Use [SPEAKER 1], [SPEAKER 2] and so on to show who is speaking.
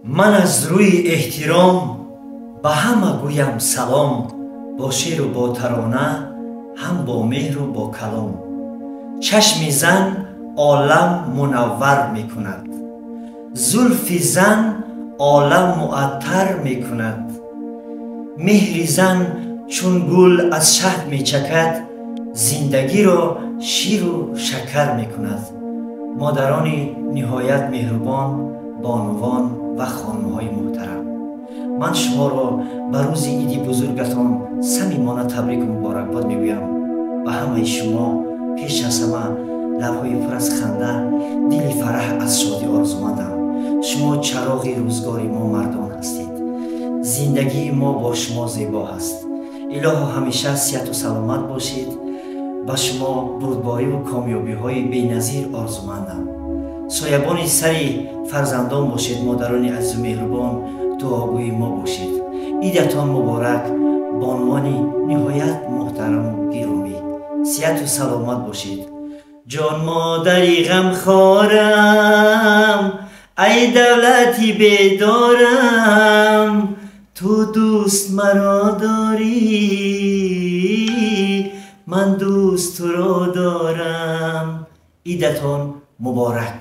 [SPEAKER 1] Ман аз рӯи эҳтиром ба ҳама гӯям салом, бо шеъру бо тарона, ҳам бо меҳру бо калом. Чашми зан олам мунаввар мекунад, зулфи зан олам муаттар мекунад, меҳри зан чун гул аз шаҳд мечакад, зиндагиро ширу шакар мекунад. Модарони ниҳоят меҳрубон, бонувон ва хонумҳои муҳтарам, ман шуморо ба рӯзи иди бузургатон самимона табрику муборакбод мегӯям. Ба ҳамаи шумо пеш аз ҳама лабҳои пур аз ханда, дили фараҳ аз шодӣ орзумандам. Шумо чароғи рӯзгори мо мардон ҳастед. Зиндагии мо бо шумо зебо ҳаст. Илоҳо, ҳамеша сиҳату саломат бошед. Ба шумо бурдбориву комёбиҳои беназир орзумандам. Соябони сари фарзандон бошед, модарони азизу меҳрубон, дуогӯи мо бошед. Идатон муборак, бонувони ниҳоят муҳтараму гиромӣ. Сиҳату саломат бошед. Ҷон модари ғамхорам, ай давлати бедорам, ту дӯст маро дорӣ, ман дӯст туро дорам. Идатон муборак.